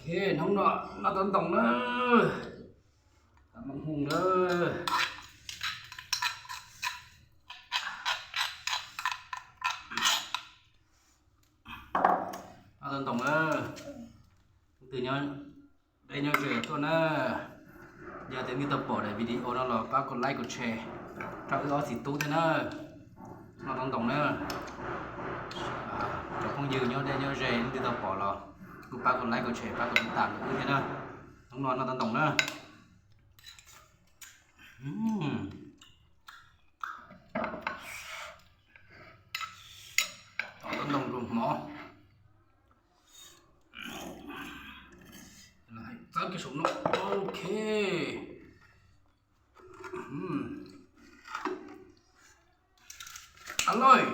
Hnub no noj tau ntoo na, maj hmoo na, noj tau ntoo na. Leej twg nyob deb nyob ze tuaj na, yog tias nej tau pom daim video no los pab kom like kom share rau wb ob txiv tub thiab na. Noj tau ntoo na. Cov phooj ywg nyob deb nyob ze leej twg tau pom los kuj pab kom like kom share, pab kom tiv tam rau wb thiab na. Hnub no noj tau ntoo na. Tau ntoo rau hmov. Txawb kiag saum no. Ok. Aloj.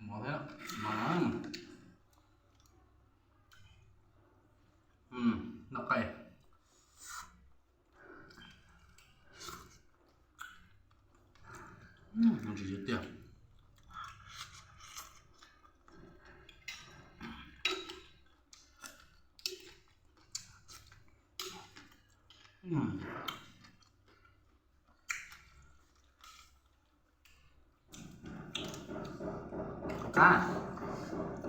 Mov thiab, mov na. Noj qe. Ntsim tiag tiag. Qab,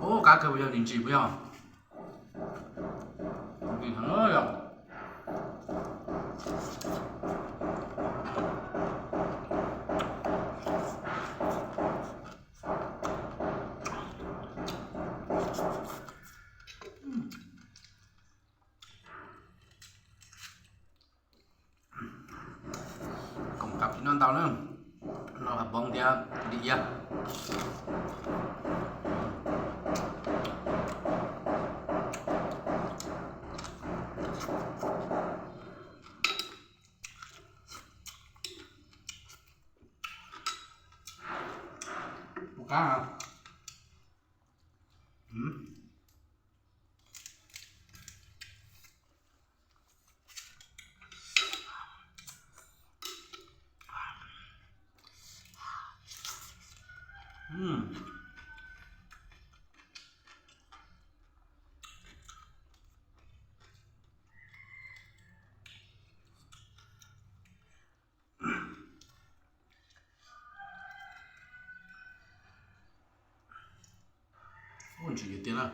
ub, qab kawg puas yog, ntsim puas yog? Ntsim heev yog. Koom qab pib noj ntau na, noj qab poob thiab dim iab. Ua qab. Ntsim tiag tiag na.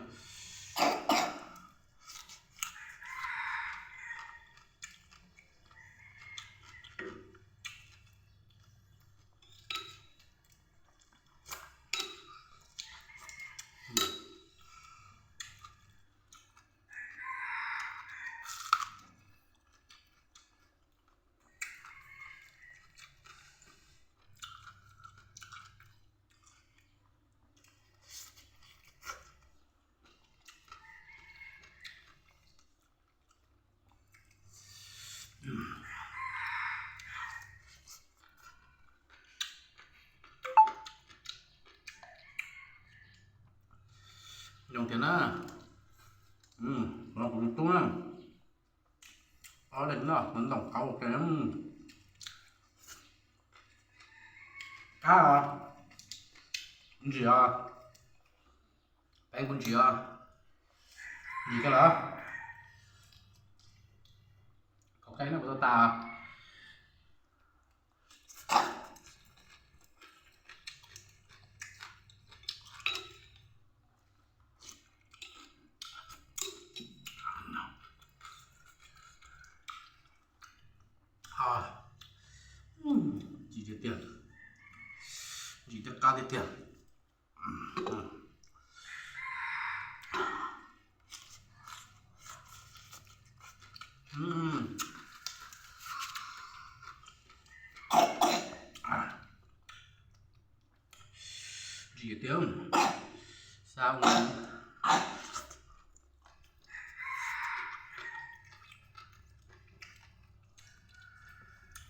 Zoo tiag na. Los kuv tus tub na. Ob leeg noj ntoo qab ua ke. Qab os. Ntsim os. Peeb kuv ntsim os. Ntsim kawg lawm. Kaum qe no kuv tau tas. Ntsim tiag tiag, ntsim thiab qab tiag tiag. Ntsim tiag, xa ua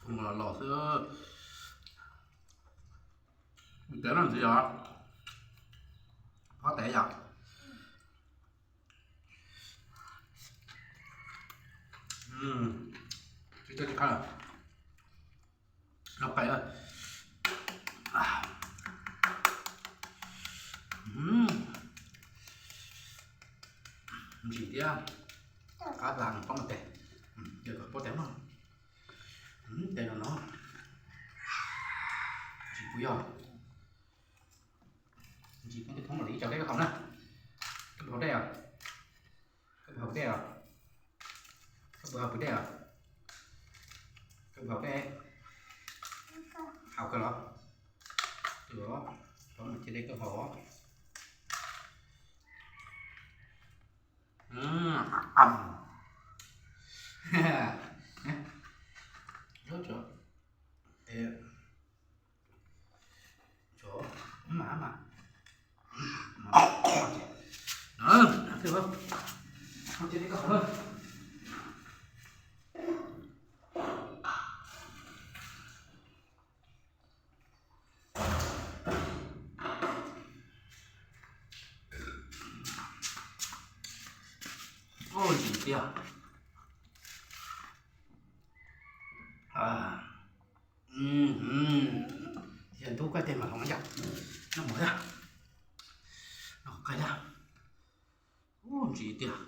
los los xwb. Ntsim tiag no ntxiv yog pob tes yom. Tsis tau tsis qab lawm. Noj qais. Ntsim thiab, qab tas pob tes, ces kom pob tes no, tes no no, ntsim puas yog, ntsim poob tes thoob mam li ib co dej koj haus na, koj puas haus dej os, koj puas haus dej os, koj puas haus dej os, koj puas haus dej, haus kawg los, tau cia dej koj haus. Ntsim tiag. Yog ntub koj tiag mas hloov yom. Noj mov thiab, noj qais thiab. Ntsim tiag.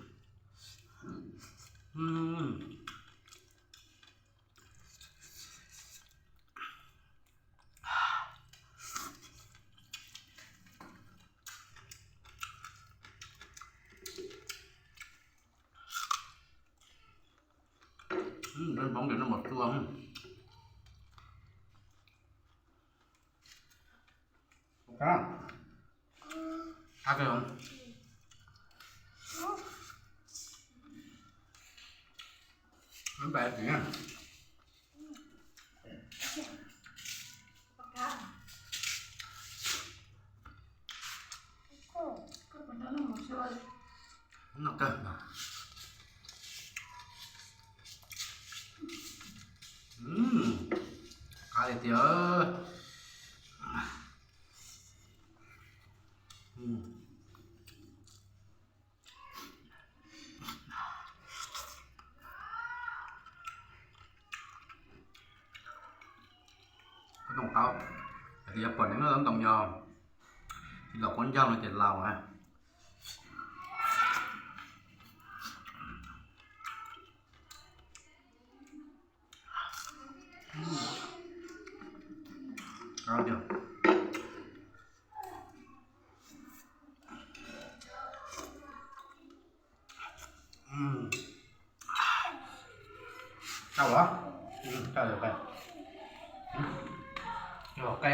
Poob tes no mos txua. Noj kawg. Qab tiag. Koj ntoo qaub, hais tias yog pom neeg noj ntoo yog tsis laus qaub ncaug no ces laus na. Tau los? Tau, yog qe, yog qe.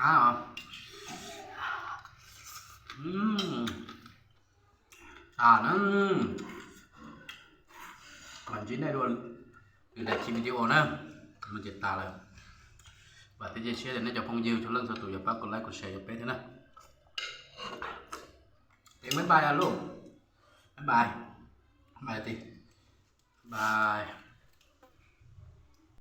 Qab os. Tag na. Mam ntsib nej dua lwm daim video na. No ces tas lawm. Vam thiab cia siab tias nej cov phooj ywg txhua leej txhua tus yuav pab kom like kom share rau peb thiab na. Bye bye lauj. Bye bye. Bye ti. Bye.